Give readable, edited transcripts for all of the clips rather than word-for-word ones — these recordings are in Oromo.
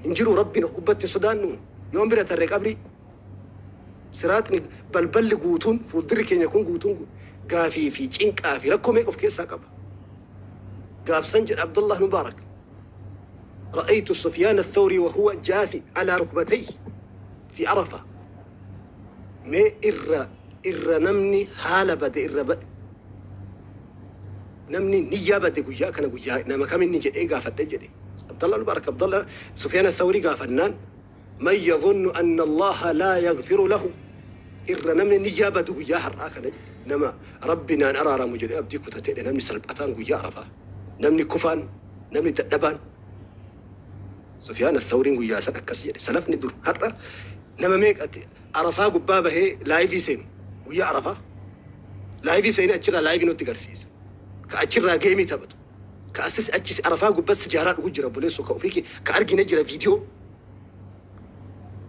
Hin jiru Rabbiin of gubbatti hin sodaannu. Yoom bira tarre qabrii? Siraaxni balballi guutuun fuuldurri keenya kun guutuun gaafii fi cinqaa fi rakkoo meeqa of keessaa qaba. Gaafsan jedha Abdullah Mubaarak. Ra'aytu Sufyaan Athawrii wa huwa jaathi alaa rukbatayhi fi Arafa. Mee irra irra namni haala bade irra namni niyyaa bade guyyaa kana guyyaa nama kaminni jedhee gaafadhe jedhe. Abdallah Mubaarak Abdallah Sufyaan Athawrii gaafannaan man yadhunnu anna Allaha laa yaghfiru lahu irra namni niyyaa badu guyyaa har'aa kana jedhe. Nama Rabbi naan araaramu jedhee abdii kutateedha namni salphataan guyyaa Arafaa. Namni kufaan, namni dadhabaan. Sufyaan Athawriin guyyaa san akkas jedhe. Salafni dur har'a nama meeqati Arafaa gubbaa bahee laayivii seenu guyyaa Arafaa. Laayivii seenee achirraa laayivii nutti garsiisa. Ka achirraa geemii taphatu. Ka asis achis Arafaa gubbas sijaaraa dhugu jira obboleessoo ka ofii kee ka argine jira viidiyoo.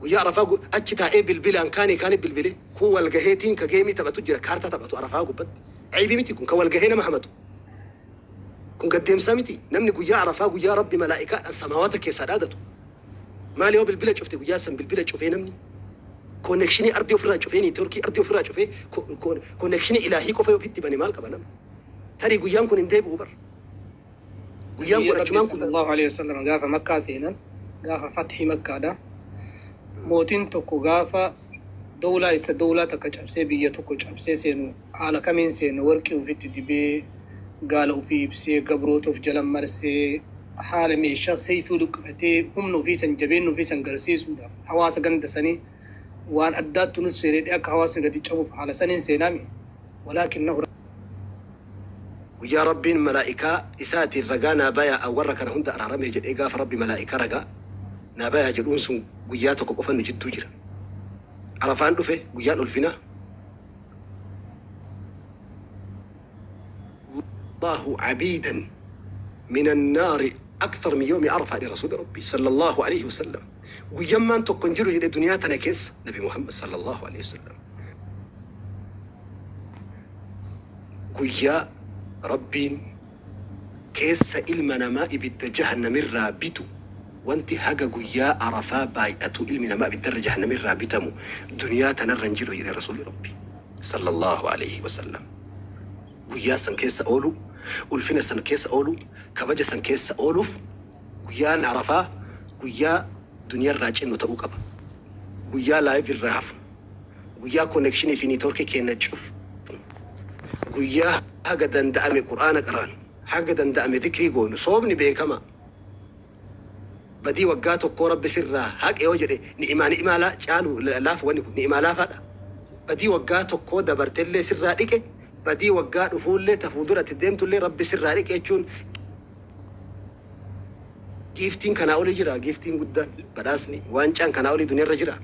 Guyyaa Arafaa achi taa'ee bilbilaan kaanii kaanii bilbilee kun walgaheetiin ka geemii taphatu jira kaartaa taphatu Arafaa gubbatti. Aybii miti kun ka walgahee nama hamatu. Kun gaddeemsaa miti. Namni guyyaa Arafaa guyyaa Rabbi malaa'ikaadhaan samaawata keessaa dhaadatu. Maali yoo bilbila cufte guyyaa san bilbila cufee namni konekshinii ardii ofirraa cufee niitoorkii ardii ofirraa cufee konekshinii ilaahii qofa yoo ofitti bane maal qaba namni? Tarii guyyaan kun hin deebi'u bar. Guyyaan Nabiyyi kun Rabbii achumaan kun sallallahu alaihi wasallam gaafa Makkaa seenan, gaafa fathii Makkaadha. Mootiin tokko gaafa dowlaa isa dowlaa takka cabsee biyya tokko cabsee seenu haala kamiin seena? Warqii ufitti dibee, gaala ufii ibsee, gabroota uf jala marsee, haala meeshaa seeyfii luqqifatee humna ufii san jabeenna ufii san garsiisuudhaaf hawaasa ganda sanii waan addaattu nut seene jedhee akka hawaasni gadi cabuuf haala saniin seenaami. Walaakinnahu. Guyyaa Rabbiin malaa'ikaa isaatiin ragaa naa bayaa an warra kana hunda araaramee jedhee gaafa Rabbi malaa'ikaa ragaa naa bayaa jedhuun sun guyyaa tokko qofa nu jidduu jira. Arafaan dhufe guyyaan ulfinaa. Allaahu abiidan minan naari akthar min yawmi Arafaa jedhe Rasuulli Rabbii sallallaahu aleyhi wasallam. Guyyammaan tokko hin jiru jedhe duniyaa tana keessa Nabi Muhammad sallallaahu aleyhi wasallam. Guyyaa Rabbiin keessa ilma namaa ibidda jahannamirraa bitu wanti haga guyyaa Arafaa baay'atu ilmi namaa ibiddarra jahannamirraa bitamu duniyaa tanarra hin jiru jedhe Rasuulli Rabbii sallallaahu aleyhi wasallam. Guyyaa san keessa ooluu, ulfina san keessa ooluu, kabaja san keessa ooluuf guyyaan Arafaa guyyaa duniyarraa cinnu ta'uu qaba. Guyyaa live irraa hafnu, guyyaa connection fi network keenna cufnu, guyyaa haga danda'ame Qur'aana qaraanu, haga danda'ame zikrii goonu, soomni beekamaa. Badii waggaa tokkoo Rabbi sirraa haqe yoo jedhe ni'imaa ni'imaa laa caalu laafu wanni kun ni'imaa laafaadha. Badii waggaa tokkoo dabartellee sirraa dhiqe, badii waggaa dhufuullee ta fuuldura itti deemtullee Rabbi sirraa dhiqe jechuun giiftiin kanaa olii jira giiftiin guddaan badhaasni waancaan kanaa olii duniyarra jira.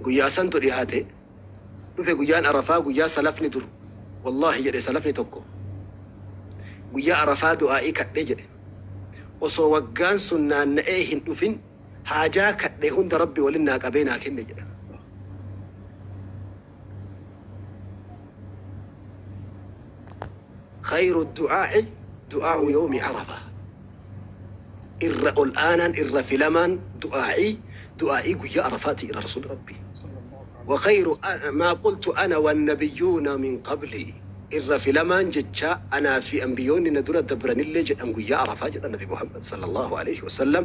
Guyyaa santu dhihaate dhufe guyyaan Arafaa guyyaa salafni dur wallaahi jedhe salafni tokko guyyaa Arafaa du'aa'ii kadhe jedhe. Osoo waggaan sun naanna'ee hin dhufin haajaa kadhe hunda Rabbi walin naa qabee naa kenne jedha. Khayru du'aa'i du'aa'u yawmi Arafaa. Irra ol aanaan irra filamaan du'aa'ii du'aa'ii guyyaa Arafaati jedha Rasuulli Rabbii. Wa khayru maa qultu ana wannabiyyuuna min qablii. Irra filamaan jechaa anaa fi anbiyoonni na dura dabranillee jedhan guyyaa Arafaa jedhan Nabi Muhammad sallallaahu aleyhi wasallam,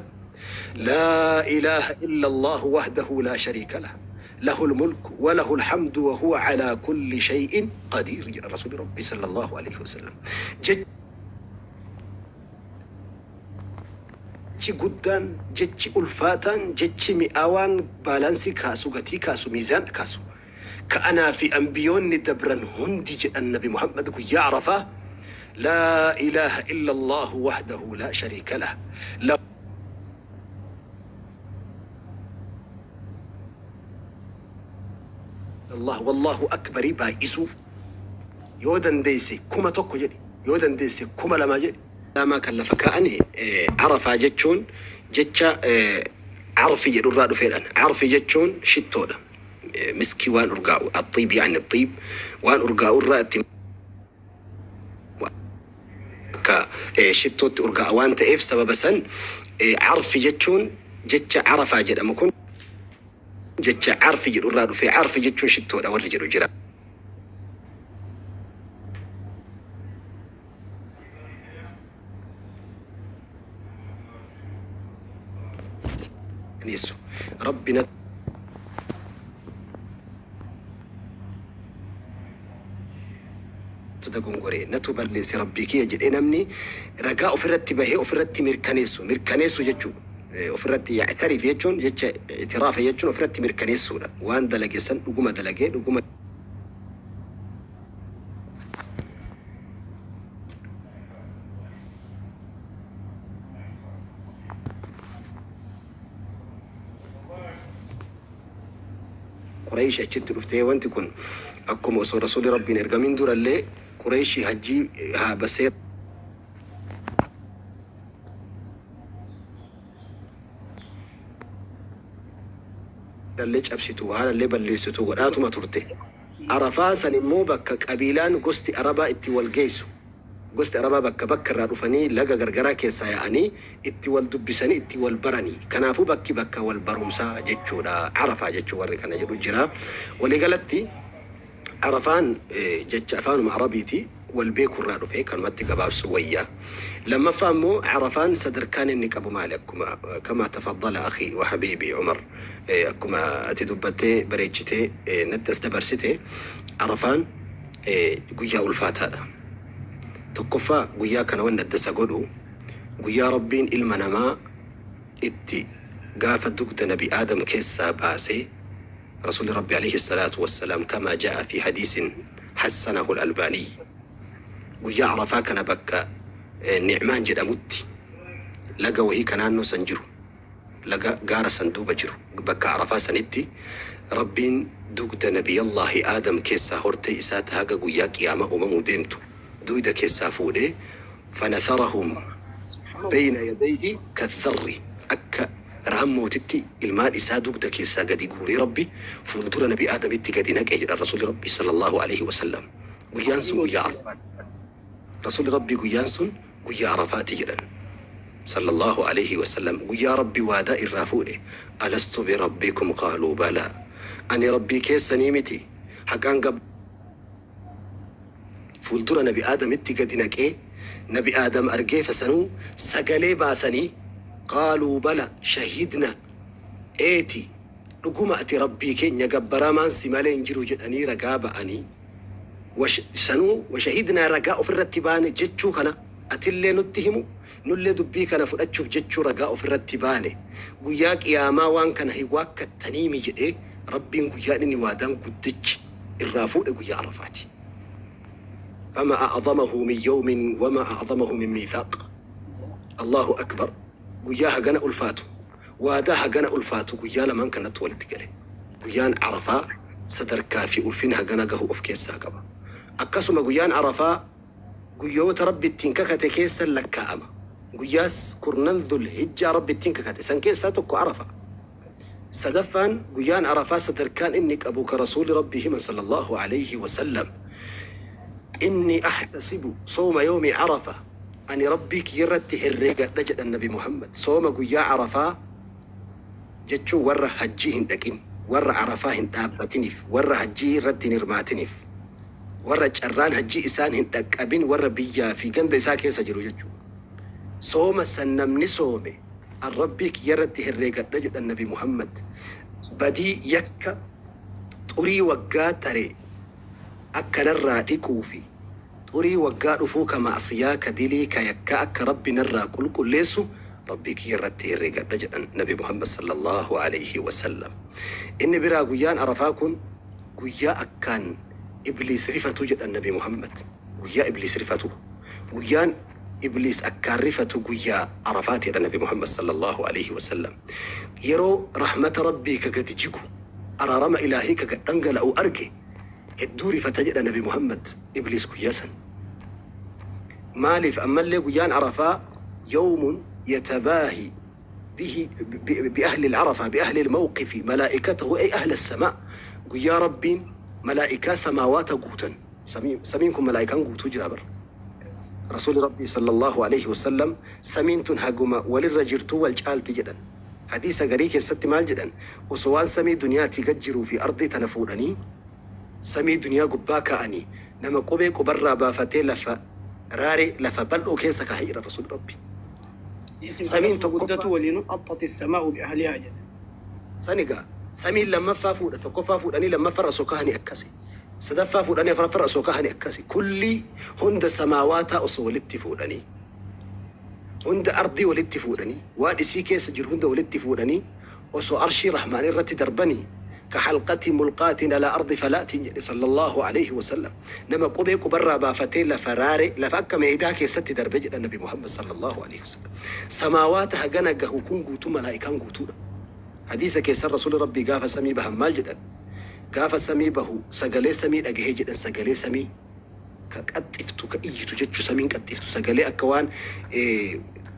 Laa ilaaha illallaahu wahdahu laa shariika lah, lahul mulku wa lahul hamdu wa huwa alaa kulli shay'in qadiir jedhan Rasuulli Rabbii sallallaahu aleyhi wasallam. Jechi guddaan, jechi ulfaataan, jechi mi'aawaan baalaansii kaasu, gatii kaasu, miizaan kaasu Ka anaa fi anbiyoonni dabran hundi jedhan Nabi Muhammad guyyaa Arafaa, Laa ilaaha illallaahu wahdahu laa shariika lah, lahu wallaahu akbarii baay'isuu. Yoo dandeesse 1000 jedhi, yoo dandeesse 2000 jedhi. Islaamaa kan lafa kaa'ani Arafaa jechuun jecha Arfi jedhu irraa dhufeedhan. Arfi jechuun shittoodha. Miskii waan urgaa'u, axxiib yaani xiib, waan urgaa'u irraa itti akka shittootti urgaa'a waan ta'eef sababa san Arfi jechuun Jecha Arafaa jedhamu kun jecha Arfi jedhu irraa dhufe. Arfi jechuun shittoodha warri jedhu jira. Rabbi natu dogongore, natu balleesse Rabbii kiyya jedhee namni ragaa ofirratti bahee ofirratti mirkaneessu, mirkaneessu jechuu ofirratti ya'tarif jechuun jecha itiraafa jechuun ofirratti mirkaneessuudha. Waan dalage san dhuguma dalagee dhuguma Quraysh achitti dhuftee wanti kun akkuma osoo Rasuulli Rabbii hin ergamin durallee Qurayshi hajjii haa seera illee cabsitu haalallee balleessitu godhaatuma turte. Arafaa san immoo bakka qabiilaan gosti Arabaa itti wal geessu Gosti Arabaa bakka bakka irraa dhufanii laga gargaraa keessaa yaa'anii itti wal dubbisanii itti wal barani. Kanaafuu bakki bakka wal barumsaa jechuudha. Arafaa jechuun warri kana jedhu jira. Walii galatti Arafaan jecha afaanuma Arabiiti wal beeku irraa dhufe kanumatti gabaabsuu wayya. Lammaffaa immoo Arafaan sadarkaan inni qabu maali? Akkuma kama tafaddala akhi wa habiibi Umar akkuma ati dubbattee bareechitee natti as dabarsite Arafaan guyyaa ulfaataadha. Tokkoffaa guyyaa kana wanni adda isa godhu guyyaa Rabbiin ilma namaa itti gaafa dugda nabi Aadam keessaa baasee Rasuulli Rabbi alayhi salaatu wassalaam kamaa jaa'a fi hadiisin hassanahu al-Albaaniy guyyaa Arafaa kana bakka Ni'maan jedhamutti laga wahii ka naannoo san jiru laga gaara san duuba jiru bakka Arafaa sanitti Rabbiin dugda Nabiyallaahi Aadam keessaa hortee isaa ta haga guyyaa qiyaamaa uumamuu deemtu duyda keessaa fuudhee fanatharahum beyna yadayhi kadharri akka raammootitti ilmaan isaa dugda keessaa gadi guuree Rabbi fuuldura Nabi Aadamitti gadi naqe jedhan Rasuulli Rabbii sallallaahu aleyhi wasallam. Guyyaan sun guyyaa Arafaati. Rasuulli Rabbii guyyaan sun guyyaa Arafaati jedhan. Sallallaahu aleyhi wasallam. Guyyaa Rabbi waadaa irraa fuudhe. Alastu birabbikum qaaluu balaa. Ani Rabbii keessanii miti. Haqaan gab. Fuuldura Nabi Aadamitti gadi naqee Nabi Aadam argee fasanuu sagalee baasanii qaaluu bala shahidna eeti dhuguma ati Rabbii keenya gabbaramaan si malee hin jiru jedhanii ragaa ba'anii Sanuu washahidnaa ragaa ofirratti baane jechuu kana atillee nutti himu nullee dubbii kana fudhachuuf jechuu ragaa ofirratti baane guyyaa qiyaamaa waan kana hin waakkattaniimi jedhee Rabbiin guyyaan inni waadaan guddichi irraa fuudhe guyyaa Arafaati. Fama a'zamahu min yawmin wama a'zamahu min miithaaq. Allahu akbar guyyaa hagana ulfaatu Waadaa hagana ulfaatu guyyaa lamaan kanatti walitti gale. Guyyaan Arafaa sadarkaa fi ulfina hagana gahu of keessaa qaba. Akkasuma guyyaan Arafaa guyyoota Rabbi ittiin kakate keessa lakkaa'ama. Guyyaas kurnan Dhul Hijjaa Rabbi ittiin kakate san keessaa tokko Arafa. Sadaffaan guyyaan Arafaa sadarkaan inni qabu ka Rasuulli Rabbii himan sallallahu aleyhi wa sallam Inni ahtasibu sawma yawmi Arafa Ani Rabbii kiyyarratti herreegadha jedhan Nabi Muhammad. Sooma guyyaa Arafaa jechuun warra hajjii hin dhaqin, warra Arafaa hin dhaabbatiniif, warra hajjii irratti hin hirmaatiniif, warra carraan hajjii isaan hin dhaqqabin, warra biyyaa fi ganda isaa keessa jiru jechuudha. Sooma san namni soome an Rabbii kiyyarratti herreegadha jedhan Nabi Muhammad. Badii yakka xurii waggaa tare akka narraa dhiquu fi Xurii waggaa dhufuu ka ma'siyaa, ka dilii, ka yakkaa akka Rabbi narraa qulqulleessu Rabbii kiyya irratti herregadha jedhan Nabi Muhammad sallallaahu aleyhi wa sallam. Inni biraa guyyaan Arafaa kun guyyaa akkaan Ibliis rifatu jedhan Nabi Muhammad. Guyyaa Ibliis rifatu. Guyyaan Ibliis akkaan rifatu guyyaa Arafaati jedhan Nabi Muhammad sallallaahu aleyhi wa sallam. Yeroo rahmata Rabbii ka gadi jigu, araarama Ilaahii ka gad dhangala'u arge, Hedduu rifata jedha nabi Muhammad Ibliis guyyaa san. Maaliif ammallee guyyaan Arafaa yawmun yatabaahi bihi biahli al-arafa biahli al-mawqifi malaa'ikatahu ay ahla as-samaa guyyaa Rabbiin malaa'ikaa samaawaata guutan samiin kun malaa'ikaan guutuu jira bar. Rasuulli Rabbii sallallahu aleyhi wasallam samiin tun haguma walirra jirtuu wal caalti jedhan. Hadiisa garii keessatti maal jedhan? Osoo waan samii duniyaatii gad jiruu fi ardii tana fuudhanii samii duniyaa gubbaa kaa'anii nama qubee qubarraa baafatee lafa raaree lafa bal'oo keessa kaahe jedhan Rasuulli Rabbi. Isin Samiin kanas tokkoffaa guddatu waliinu axxati samaa'u bi ahlihaa jedhe. Sani gaa samiin lammaffaa fuudha tokkoffaa fuudhanii lammaffarra osoo kaahanii akkasi. Sadaffaa fuudhanii afraffarra osoo kaahanii akkasi. Kullii hunda samaawaataa osoo walitti fuudhanii. Hunda ardii walitti fuudhanii, waan isii keessa jiru hunda walitti fuudhanii osoo arshii rahmaan irratti darbanii ka halqatin mulqaatin alaa ardi falaatin jedhe sallallaahu aleyhi wasallam. Nama qubee qubarraa baafatee lafa raare, lafa akka meeydaa keessatti darbe jedhan nabi Muhammad sallallaahu aleyhi wasallam. Samaawaata hagana gahu kun guutuu malaa'ikaan guutuudha. Hadiisa keessan Rasuulli Rabbii gaafa samii bahan maal jedhan? Gaafa samii bahu sagalee samii dhagahe jedhan sagalee samii. ka qaxxiftu ka iyyitu jechu samiin qaxxiftu sagalee akka waan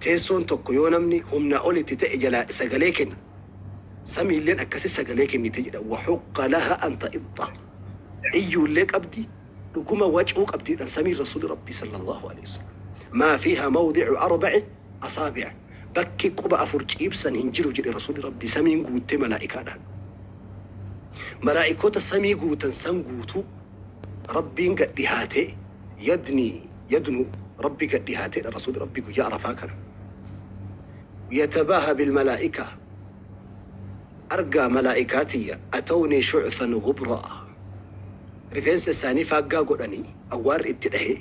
teessoon tokko yoo namni humnaa ol itti ta'e jalaa sagalee kennu samiilleen akkasi sagalee kennite jedha wa huqqa laha an ta'ixxa iyyuullee qabdi dhuguma wacuu qabdi jedhan samiin rasuuli rabbii sallallahu alaihi wasallam maa fiiha mawdi'u arba'i asaabi'a bakki quba afur ciibsan hin jiru jedhe rasuuli rabbii samiin guuttee malaa'ikaadhaan malaa'ikota samii guutan san guutuu Rabbiin gad dhihaatee, yadnii, yadnu, Rabbi gad dhihaateedha Rasuulli Rabbii guyyaa Arafaa kana. Yatabaaha bilmalaa'ikaa, argaa malaa'ikaa tiyya, atawnii shu'than ghubraa, rifeensa isaanii faaggaa godhanii awwaarri itti dhahee,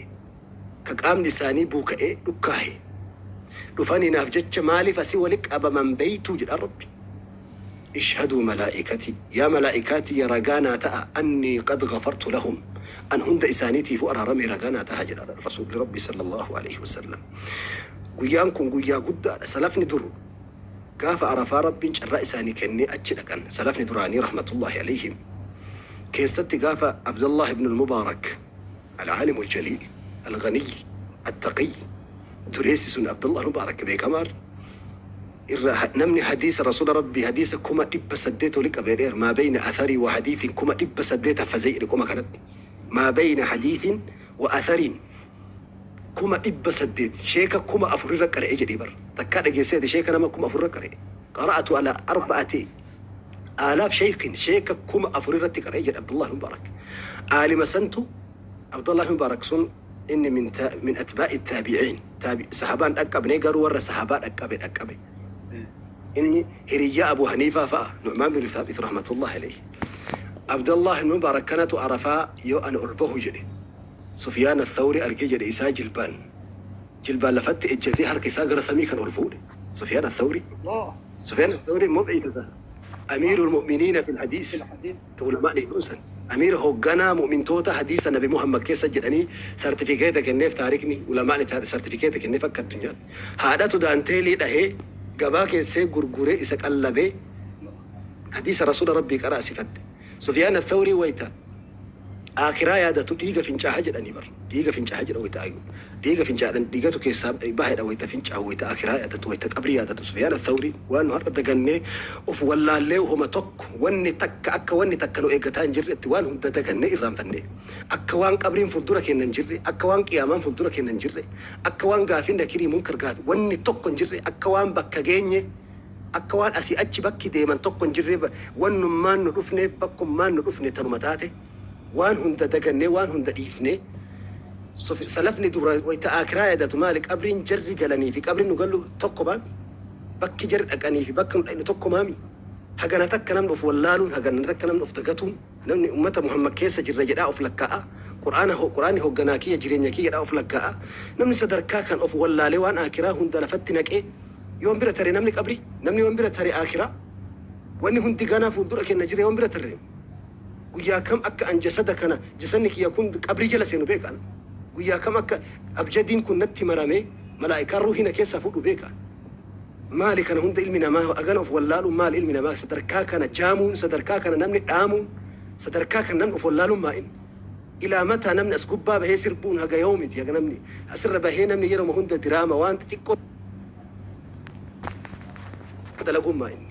ka qaamni isaanii buuka'ee dhukkaahe, dhufanii naaf jecha maaliif asii wali qabaman beeytuu jedhaan Rabbi. Ishhaduu malaa'ikatii, yaa malaa'ikaa tiyya ragaa naa ta'a, annii qad ghafartu lahum, an hunda isaaniitiifuu araaramee ragaa naa taha jedha Rasuulli Rabbii sallallaahu aleyhi wasallam. Guyyaan kun guyyaa guddaadha. Salafni dur gaafa Arafaa Rabbiin carraa isaanii kennee achi dhaqan salafni duraanii rahmatullaahi aleyhim keessatti gaafa Abdallaah ibnul Mubaarak Al-Aalimul Jaliil Al-Ghaniy At-Taqiy dureessi sun Abdallaah Mubaarak beekamaan irra namni hadiisa rasuula rabbii hadiisa 800,000 oli qabe jedheera maa beyna atharii wa hadiithin 800,000 haffazee jedhe qoma kanatti maa beyna hadiithin wa athariin 800,000 sheeka 4,000 irra qara'e jedhee bar takkaa dhageesseeti sheeka nama 4,000 irra qara'e qara'atu ala arba'ati aalaaf sheekin sheeka 4,000 irratti qara'e jedhe Abdullah Mubaarak aalima santu Abdullah Mubaarak sun inni min ta min atbaa'i taabi'iin taabi sahabaan dhaqqabne garuu warra sahabaa dhaqqabe dhaqqabe inni hiriyyaa Abu Haniifaa fa'a Nu'maan bin Thaabit rahmatullahi alayhi Abdallah ibn Mubaarak kanatu Arafaa yoo ani ol bahu jedhe Sufyaan Athawri arge jedhe isaa jilbaan jilbaan lafatti ejjatee harka isaa gara samii kan ol fuudhe Sufyaan Athawri Allah Sufyaan Athawri mubciisa taha Amiirul Mu'miniina fil hadiis fil hadiis. Ka ulamaa'ni jedhuun san. Amiira hoogganaa mu'mintoota hadiisa nabi Muhammad keessa jedhanii sartifikeeta kenneef taarikni ulamaa'ni sartifikeeta kenneef akka addunyaatti. Haadhatu daanteelii dhahee gabaa keessee gurguree isa qallabee hadiisa rasuula rabbii qaraasifatte. Sufyaan Athawrii wayta Aakiraa yaadatu dhiiga fincaaha jedhanii bar. Dhiiga fincaaha jedha wayta dhiiga fincaadhan dhiigatu keessaa baha jedha wayta fincaahu wayta aakiraa yaadatu wayta qabrii yaadatu Sufyaan Athawrii waan nu har'a dagannee of wallaallee homa tokko wanni takka akka wanni takka nu eeggataa hin jirretti waan hunda dagannee irraanfannee akka waan qabriin fuuldura keenna hin jirre akka waan qiyaamaan fuuldura keenna hin jirre akka waan gaafiin nakirii munkar gaafi wanni tokko hin jirre akka waan bakka geenye Akka waan asii achi bakki deeman tokko hin jirree wannummaan nu dhufneef bakkummaan nu dhufne tanuma taate waan hunda dagannee waan hunda dhiifnee salafni dura wayta aakiraa yaadatu maali qabriin jarri galanii fi qabriin nu gallu tokko maami bakki jarri dhaqanii fi bakki nu dhaqnu tokko maami hagana takka namni of wallaaluun hagana takka namni of dagatuun namni ummata Muhammad keessa jirra jedhaa of lakkaa'a qur'aana qur'aanni hogganaa kiyya jireenya kiyya jedhaa of lakkaa'a namni sadarkaa kan of wallaalee waan aakiraa hunda lafatti naqee Yoom bira tare namni qabrii? Namni yoom bira tare aakiraa? Wanni hundi ganaa fuuldura kenna jira yoom bira tarre? Guyyaa kam akka an jasada kana jasadni kiyya kun qabrii jala seenu beeka ana. Guyyaa kam akka abjadiin kun natti maramee malaa'ikaan ruuhii na keessaa fuudhu beeka. Maali kana hunda ilmi namaa agana of wallaaluun maali ilmi namaa sadarkaa kana jaamuun sadarkaa kana namni dhaamuun sadarkaa kana namni of wallaaluun maa'in. Ilaa mataa namni as gubbaa bahee sirbuun haga yoomiti haga namni asirra bahee namni yeroma hunda diraama waan xixiqqoo dalaguun maa inni.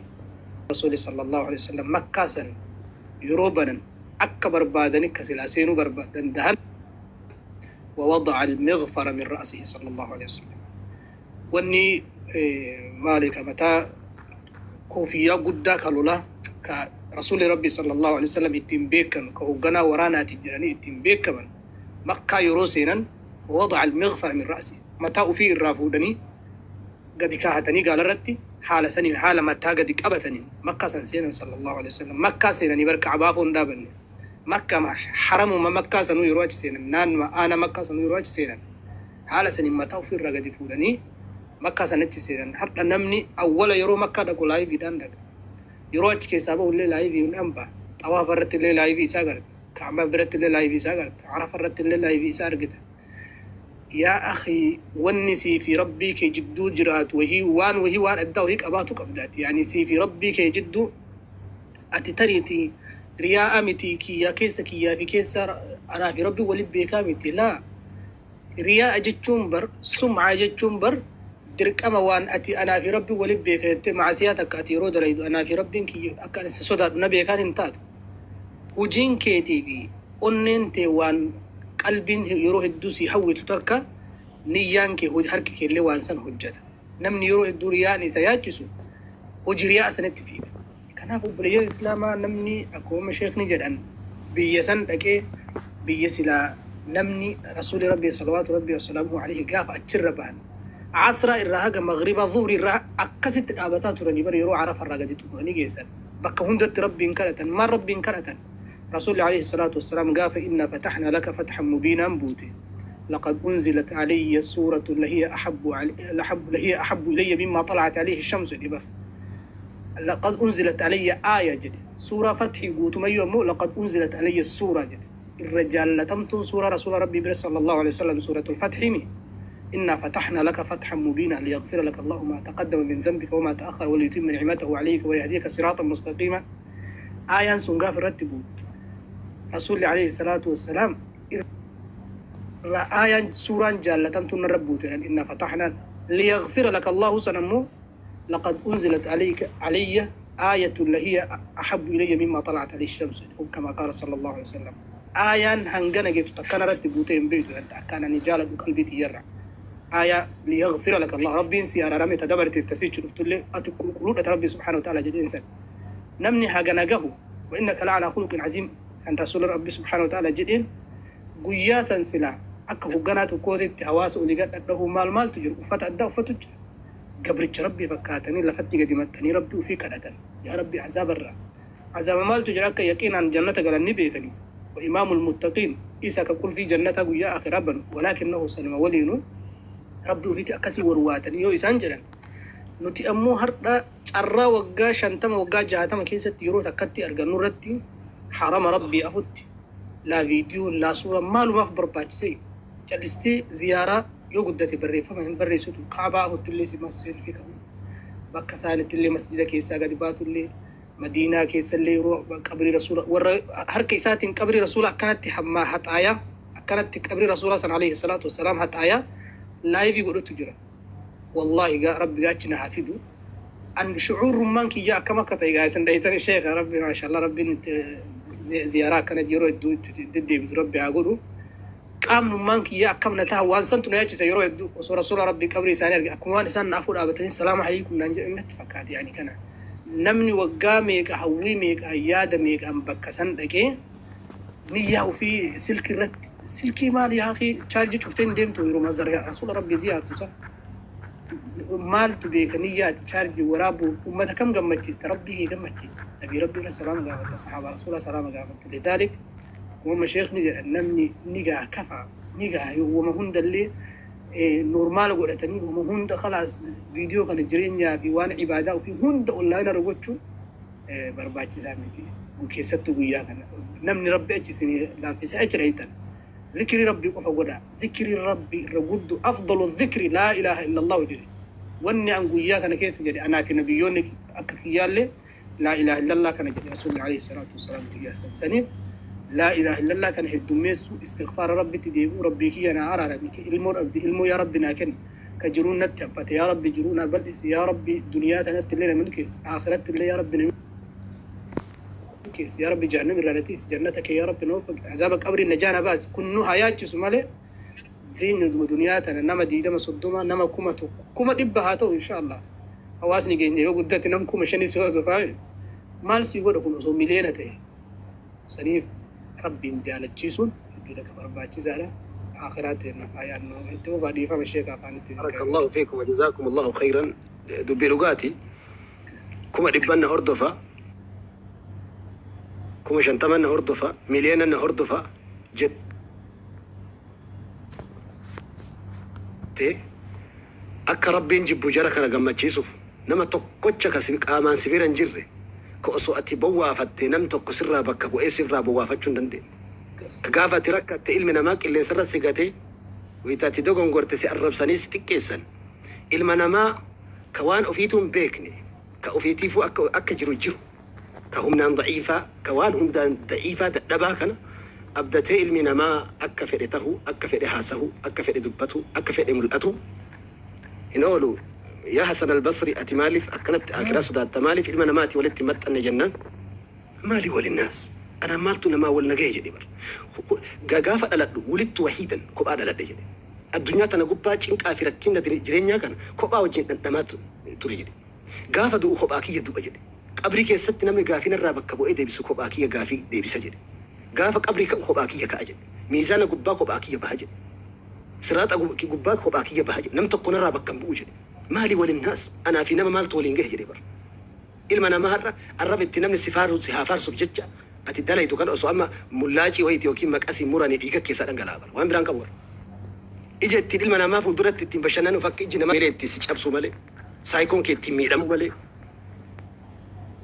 Rasuulli sallallaahu aleyhi wasallam Makkaa san yeroo banan akka barbaadani ka silaa seenuu barba dandahan wa wada'a al-mighfara min ra'sihi sallallaahu aleyhi wasallam wanni maali ka mataa Koofiyyaa guddaa ka lolaa ka Rasuulli Rabbii sallallaahu aleyhi wa sallam ittiin beekanu, ka hogganaa waraanaati jedhanii ittiin beekaman, Makkaa yeroo seenan, wawada'a al-mighfara min ra'sihi, mataa ufii irraa fuudhanii gadi kaahatanii gaalarratti, haala saniin, haala mataa gadi qabataniin Makkaa san seenan sallallaahu aleyhi wa sallam. Makkaa seenanii bar Ka'baafuu hin dhaabanne. Makkama, haramuma Makkaa sanuu yeroo achi seenan, naannuma aanaa Makkaa sanuu yeroo achi seenan, haala saniin mataa ufii irraa gadi fuudhanii Makkaa san achi seenan. Hardha namni awwala yeroo Makkaa dhaqu live dhaan dhaqa. Yeroo achi keessaa bahu illee live dhaan baha. Xawaafa irratti illee live isaa agarta. Ka'baa biratti illee live isaa agarta. Arafa irratti illee live isaa argita. Yaa akhii, wanni sii fi Rabbii kee jidduu jiraatu wahii, waan wahii, waan addaa wahii qabaatu qabda ati. Yaani sii fi Rabbii kee jidduu ati tariiti riyaa'a miti, kiyyaa keessa kiyyaa fi keessa anaa fi Rabbiin wali beekaa miti. Laa. Riyaa'a jechuun bar, sum'aa jechuun bar dirqama waan ati anaa fi Rabbiin wali beeka jettee ma'asiyaa takka ati yeroo dalaydu anaa fi Rabbiin kiyya akka ani isa sodaadhu na beekaan hin taatu. Hujiin keetii fi onneen tee waan qalbiin yeroo hedduu sii hawwitu takka, niyyaan kee harki keellee waan san hojjata. Namni yeroo hedduu riyaa'ni isa yaachisu hojii riyaa'a sanitti fiiga. Kanaaf obboleeyyan Islaamaa, namni akkuma sheekni jedhan biyya san dhaqee, biyya silaa namni Rasuuli Rabbii salawaatu Rabbii wassalaamuhu alayhi gaafa achirra bahan asraa irraa haga maghribaa, zuhrii irraa akkasitti dhaabataa turanii bar, yeroo Arafa irraa gadi xumuranii geessan bakka hundatti Rabbiin kadhatan. Maal Rabbiin kadhatan? Rasuulli alayhi salaatu wassalaam gaafa innaa fatahnaa laka fathan mubiinaan buute, laqad unzilat alayya suuratu lahiya ahabbu ilayya mimmaa xala'at alayhi shamsu jedhe bar. Laqad unzilat alayya aaya jedhe. Suuraa Fathii guutumayyuu ammoo laqad unzilat alayya suuraa jedhe. Irra jaallatamtuun suuraa Rasuula Rabbii bira sallallaahu aleyhi wasallam suuratul Fathii mi? Innaa fatahnaa laka fathan mubiinaa liyaghfira laka Allaahu maa taqaddama min dhanbika wamaa ta'akhkhara waliyutimma ni'matahu aleyka wayahdiyaka siraatan mustaqiimaa. Aayaan sun gaafa irratti buutu Rasuulli aleyhi salaatu wassalaam irra aayaan suuraan jaallatamtuun narra buute jedhan innaa fatahnaan liyaghfira laka Allaahu san ammoo laqad unzilat alayka alayya aayatun lahiya ahabbu ilayya mimma xala'at alayhi shamsu jedhe kamaa qaala sallallahu alayhi wasallam. Aayaan hangana geetu takka narratti buutee hin beektu jedhan, akkaan ani jaaladhu qalbii tiyyarra. Aayaa liyaghfira laka Allah, Rabbiin si araarame, ta dabarteef ta siichi dhuftullee ati qulqulluudha ta Rabbii subhaanahu wa ta'ala jedheen san. Namni hagana gahu, wa innaka la'alaa khuluqin aziim kan rasuula Rabbi subhaanahu wa ta'ala jedheen, guyyaa san silaa akka hogganaa tokkootitti hawaasa olii gad dhadhahuu maal maaltu jiru, uffata addaa uffatu jira. Gabricha Rabbii fakkaatanii lafatti gadi maxxanii Rabbii ufii kadhatan. Yaa Rabbi, azaaba irraa. Azaaba maaltu jira, akka yaqiinaan jannata galan ni beekanii. Wa imaamul muttaqiin, isa ka qulfii jannataa guyyaa aakhiraa banu, walaakinnahu sanuma waliinuu Rabbii ufiitti akkasii warwaatanii yoo isaan jedhan, nuti ammoo hardha carraa waggaa 50, waggaa 60 keessatti yeroo takkatti argannu irratti harama Rabbii afutti laa viidiyoon laa suuraan maalumaaf barbaachisee? Cal'istee ziyaaraa yoo guddate barreeffama hin barreessitu, Ka'baa afuttillee si selfie ka'u, bakka isaanittillee, masjida keessaa gadi baatullee, Madiinaa keessallee yeroo qabrii Rasuula, warra harka isaatiin qabrii Rasuula akkanatti hammaa haxaayaa, akkanatti qabrii Rasuulaa san alayhi salaatu wassalaam haxaayaa live godhutu jira. Wallaahi gaa Rabbi gaachi na haa fidu. An shucuurrummaan kiyya akkam akka ta'e gaa isin dhaytani sheekha Rabbi maashaallah Rabbiin itti ziyaaraa akkanatti yeroo hedduu itti deddeebitu Rabbi haa godhu. Qaamnummaan kiyya akkam na taha, waan santu na yaachisa yeroo hedduu. Osoo Rasuula Rabbii qabrii isaanii arge, akkuma waan isaan na afoo dhaabatanii salaama aleykum naan jedhanii natti fakkaate. Yaani kana namni waggaa meeqa, hawwii meeqaan, yaada meeqaan bakka san dhaqee, niyyaa ufii silkii irratti, silkii maali yaa akii, chaarjii cuftee hin deemtu yeroo mazar Rasuula Rabbii ziyaartu san. Maaltu beeka niyyaa ati chaarjii waraabuuf ummata kam gammachiista? Rabbii kee gammachiisa, nabii Rabbii irra salaama gaafatta, sahaabaa Rasuulaa salaama gaafatta. Lidhaalik, akkuma sheekni jedhan, namni ni gaha, kafa ni gaha. Yoo wama hundallee normal godhatanii, wama hunda khalaas, viidiyoo kana jireenyaa fi waan ibaadaa ofii hunda online irra gochuun barbaachisaa miti. Keessattuu guyyaa kana namni Rabbi achi isin laaffisee achi dhayxan, zikrii Rabbii qofa godhaa. Zikrii Rabbii irra guddu, afdalu zikri laa ilaaha illallahu jedhe. Wanni an guyyaa kana keessa jedhe, anaa fi nabiyyoonni akka kiyyaallee laa ilaaha illallah kana jedhe Rasuulli alayhi salaatu wassalaam guyyaa san. Saniif laa ilaaha illallah kana heddummeessuu, istighfaara, Rabbitti deebi'uu, Rabbii kiyya naa araarami, ka ilmoo dhabde ilmoo yaa Rabbi naa kenni, ka jiruun natti haphate yaa Rabbi jiruu naa bal'isi, yaa Rabbi duniyaa tanatti illee na milkeessi, aakhiratti illee yaa Rabbi na milkeessi, yaa Rabbi jahannam irraa na tiisi, jannata kee yaa Rabbi na waffaqi, azaaba qabrii najaa na baasi. Kun nu haa yaachisu malee jireenya duniyaa tana nama 20, 30, nama 1000, 100,000 haa ta'u insha Allah. Hawaasni keenya yoo guddate nam 5000 si hordofaa maal si godha kun osoo miliyoona ta'e. Saniif Rabbiin jaalachiisuun hedduu takka barbaachisaadha. Aakhiraa teennaaf haa yaadnu. Itti fufaa dhiifama sheeka afaanitti isin qabe malee. Barakallahu fiikum wa jazaakumullahu khayran dubbii dhugaati kuma dhibban na hordofa 50,000 na hordofa miliyoona na hordofa jettee Akka Rabbiin jibbu jara kana gammachiisuuf nama tokkocha ka si qaamaan si bira hin jirre ka osoo ati bowwaafattee nam tokko sirraa bakka bu'ee sirraa bowwaafachuu hin dandeenye. Ka gaafa ati rakkatte ilmi namaa qilleensarra si gatee wayta ati dogongorte si arrabsanii si xiqqeessan. Ilma namaa ka waan ofiituu hin beekne ka ofiitiifuu akka akka jiru jiru ka humnaan da'iifaa ka waan hundaan da'iifaa dadhabaa kana abdatee ilmi namaa akka fedhe tahu, akka fedhe haasahu, akka fedhe dubbatu, akka fedhe mul'atu hin oolu. Yaa Hasan Albasri ati maaliif akkanatti aakiraa sodaatta? Maaliif ilma namaatii walitti hin maxxanne jennaan maali walinnaas anaan maaltu namaa wal na gahe jedhe bar. Gaafa dhaladhu wulidtu wahiidan kophaa dhaladhe jedhe. Addunyaa tana gubbaa cinqaa fi rakkinna jireenyaa kana kophaa wajjin dhandhamaa ture jedhe. Gaafa du'u kophaa kiyya du'a jedhe. Qabrii keessatti namni gaafii narraa bakka bu'ee deebisu kophaa kiyya gaafii deebisa jedhe. Gaafa qabrii ka'u kophaa kiyya ka'a jedhe. Miizaana gubbaa kophaa kiyya baha jedhe. Siraaxa gubbaa kophaa kiyya baha jedhe. Nam tokko narraa bakka hin bu'u jedhe. Maali walinnaas anaa fi nama maaltu waliin gahe jedhe bar. Ilma namaa har'a arraba itti namni si faaru si haa faarsuuf jecha ati dalaydu kana osoo amma mullaacii wayiiti yookiin maqasii muranii dhiiga keessaa dhangala'a bar. Waan biraan qabu bar. Ija ittiin ilma namaa fuulduratti ittiin bashannanuuf akka ijji namaa itti si cabsu malee. Saayikoon kee ittiin miidhamu malee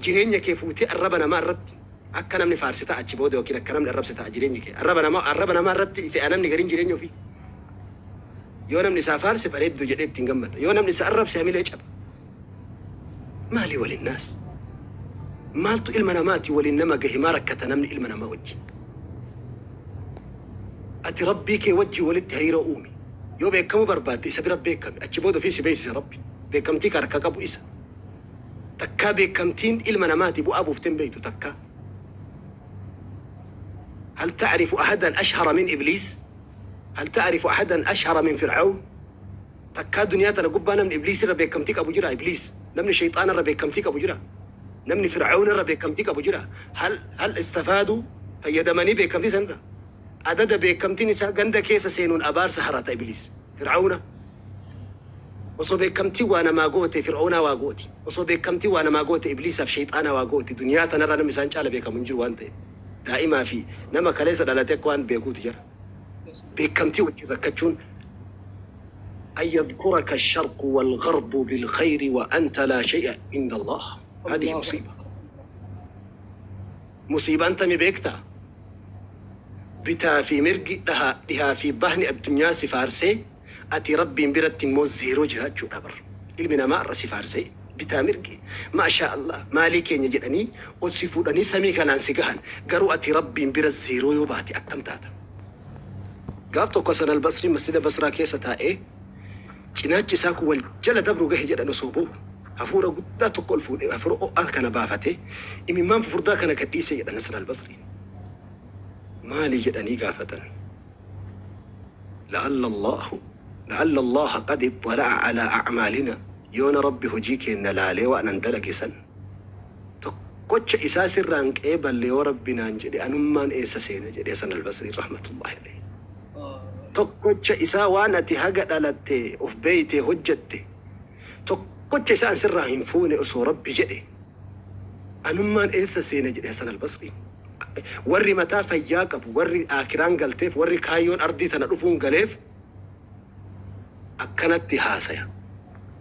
jireenya kee fuutee arraba namaa irratti akka namni faarse ta'a achi booda yookiin akka namni arrabse ta'a jireenyi kee. Arraba namaa arraba namaa irratti fe'a namni gariin jireenya ofii. Yoo namni isaa faarse bareedduu jedhee ittiin gammada. Yoo namni isa arrabse hamilee caba. Maalii waliin naas? Maaltu ilma namaati waliin nama gahe maa rakkata namni ilma namaa wajjin? Ati Rabbii kee wajjin walitti hariiroo uumi. Yoo beekkamuu barbaadde isa bira beekkami. Achi booda ofii si beeysisa Rabbi. Beekkamtii ka harkaa qabu isa. Takkaa beekkamtiin ilma namaati bu'aa buuftee hin beeytu takkaa. Hal ta'rifu ahadan ashhara min ibliis? Hal ta'rifu ahadan ashhara min fir'awn? Takkaa duniyaa tana gubbaa namni ibliis irra beekkamtii qabu jiraa? Ibliis. Namni sheyxaana irra beekkamtii qabu jiraa? Namni fir'awna irra beekkamtii qabu jiraa? Hal hal istafaaduu? Fayyadamanii beekkamtii san irraa? Adada beekkamtiin isaa ganda keessa seenuun abaarsa harata ibliis. Fir'awna. Osoo beekkamtiin waa namaa goote fir'awnaa waa gooti. Osoo beekkamtiin waa namaa goote ibliisaaf sheyxaanaa waa gooti. Duniyaa tanarra namni isaan caala beekamu hin jiru waan ta'eef. Daa'imaa fi nama kaleessa dhalate akka waan beekuuti jara. Beekkamtii wajjin rakkachuun an yadhkuraka ash-sharqu wal-gharbu bil-khayri wa anta laa shay'a inda Allah. Haadihi Allahu musiiba. Akbar. Musiibaan tami beektaa? Bitaa fi mirgi, dhaha, dhihaa fi bahni addunyaa si faarsee, ati Rabbiin biratti immoo zeeroo jiraachuudha bar. Ilmi namaa har'a si faarsee, bitaa mirgi, maashaa Allah, maalii keenya jedhanii ol si fuudhanii samii kanaan si gahan. Garuu ati Rabbiin bira zeeroo yoo baate akkam taata? Gaaf tokko Hasan Al-Basriin masjida Basraa keessa taa'ee cinaachi isaa kun wal jala dabru gahe jedhan osoo boohu hafuura guddaa tokko ol fuudhee hafuura ho'aa kana baafatee imimmaan fufurdaa kana gad dhiise jedhan Hasan Al-Basriin. Maali jedhanii gaafatan. La'alla Allaahu la'alla Allaaha qad ixxala'a alaa a'maalinaa yoona Rabbi hojii keenna laalee waan an dalage san tokkocha isaa sirraa hin qeeballe yoo Rabbi naan jedhe anummaan eessa seena jedhe Hasan Albasriin rahmatullaahi aleyhi. Tokkocha isaa waan ati haga dhalatte of beeytee hojjatte tokkocha isaa an sirraa hin fuune osoo Rabbi jedhe anummaan eessa seena jedhe Hasan Albasriin. Warri mataa fayyaa qabu, warri aakiraan galteef, warri kaayyoon ardii tana dhufuun galeef akkanatti haasaya.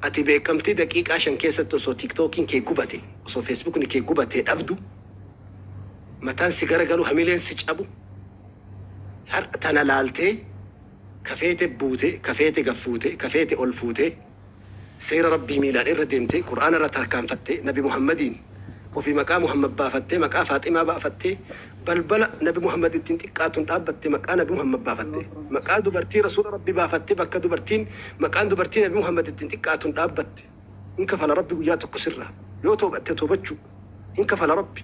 Ati beekamtii daqiiqaa 5 keessatti osoo tiiktookiin kee gubate, osoo feesbuukni kee gubatee dhabdu, mataan si garagalu, hamileen si cabu, har'a tana laaltee ka feete buute, ka feete gad fuute, ka feete ol fuutee, Seera Rabbii miilaan irra deemtee, Qur'aana irra tarkaanfattee, Nabi Muhammadiin ofii maqaa Muhammad baafattee, maqaa Faaximaa baafattee, balbala Nabi Muhammad ittiin xiqqaatuun dhaabbattee maqaa Nabi Muhammad baafattee, maqaa dubartii Rasuula Rabbii baafattee bakka dubartiin maqaan dubartii Nabi Muhammad ittiin xiqqaatuun dhaabbatte. Hin kafala Rabbi guyyaa tokko sirraa. Yoo toobatte toobachuu. Hin kafala Rabbi.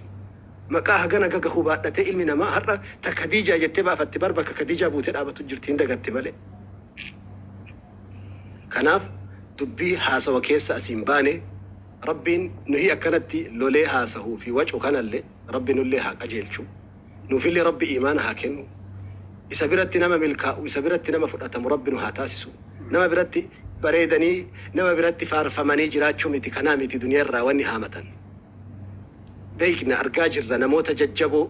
Maqaa hagana gagahu baadhatee ilmi namaa har'a ta Kadiijaa jettee baafatte bar bakka Kadiijaa buutee dhaabatu jirti hin dagatte malee. Kanaaf dubbii haasawa keessa as hin baane. Rabbiin nuhii akkanatti lolee haasahuu fi wacu kanalle Rabbi nullee haa qajeelchu. Nuufillee Rabbi iimaana haa kennu. Isa biratti nama milkaa'u, isa biratti nama fudhatamu Rabbi nu haa taasisu. Nama biratti bareedanii, nama biratti faarfamanii jiraachuu miti, kanaa miti duniyaa irraa wanni haamatan. Beekna, argaa jirra namoota jajjaboo,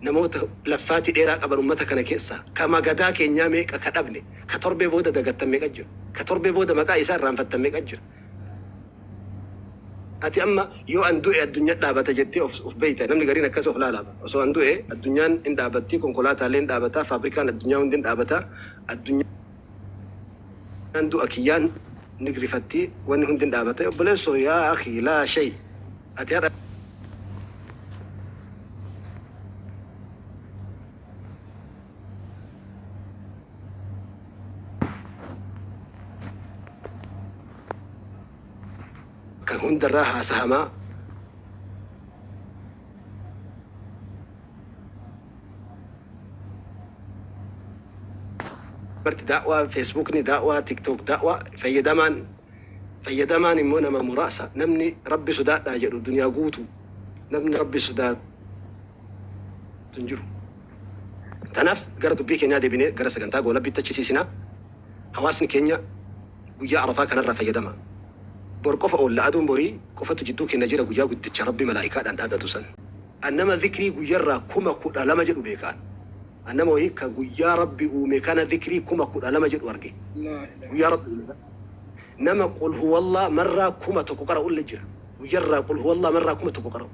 namoota laffaatii dheeraa qaban ummata kana keessaa, ka magadaa keenyaa meeqa ka dhabne, ka torbee booda dagattan meeqa jira, ka torbee booda maqaa isaa irraanfattan meeqa jira. Ati amma yoo an du'e addunyan dhaabata jettee of of beeyta. Namni gariin akkas of laala. Osoo an du'e addunyaan hin dhaabattii, konkolaataallee hin dhaabata, faabrikaan addunyaa hundi hin dhaabata, addunyaan du'a kiyyaan ni rifatti, wanni hundi hin dhaabata. Obboleessoo yaa akhi laa shay. Ati har'a Kan hundarraa haasahamaa. Marti da'waa, Facebookni da'waa, TikTok da'waa, fayyadamaan fayyadamaan immoo nama muraasa. Namni Rabbi sodaadhaa jedhu duniyaa guutuu namni Rabbi sodaatu hin jiru. Tanaaf gara dubbii keenyaa deebinee gara sagantaa goolabbiitti achi siisina. Hawaasni keenya guyyaa Arafaa kanarraa fayyadama. Bor qofa oolla aduun borii qofatu jidduu keenna jira guyyaa guddicha Rabbi malaa'ikaadhaan dhaadatu san. An nama zikrii guyyarraa 12,000 jedhu beeka an. An nama wahii ka guyyaa Rabbi uume kana zikrii 12,000 jedhu arge. Laa ilaaha. Guyyaa Rabbi uume kana. Nama qul huwallah marraa 1000 qara'ulle jira. Guyyarraa qul huwallah marraa 1000 qara'u.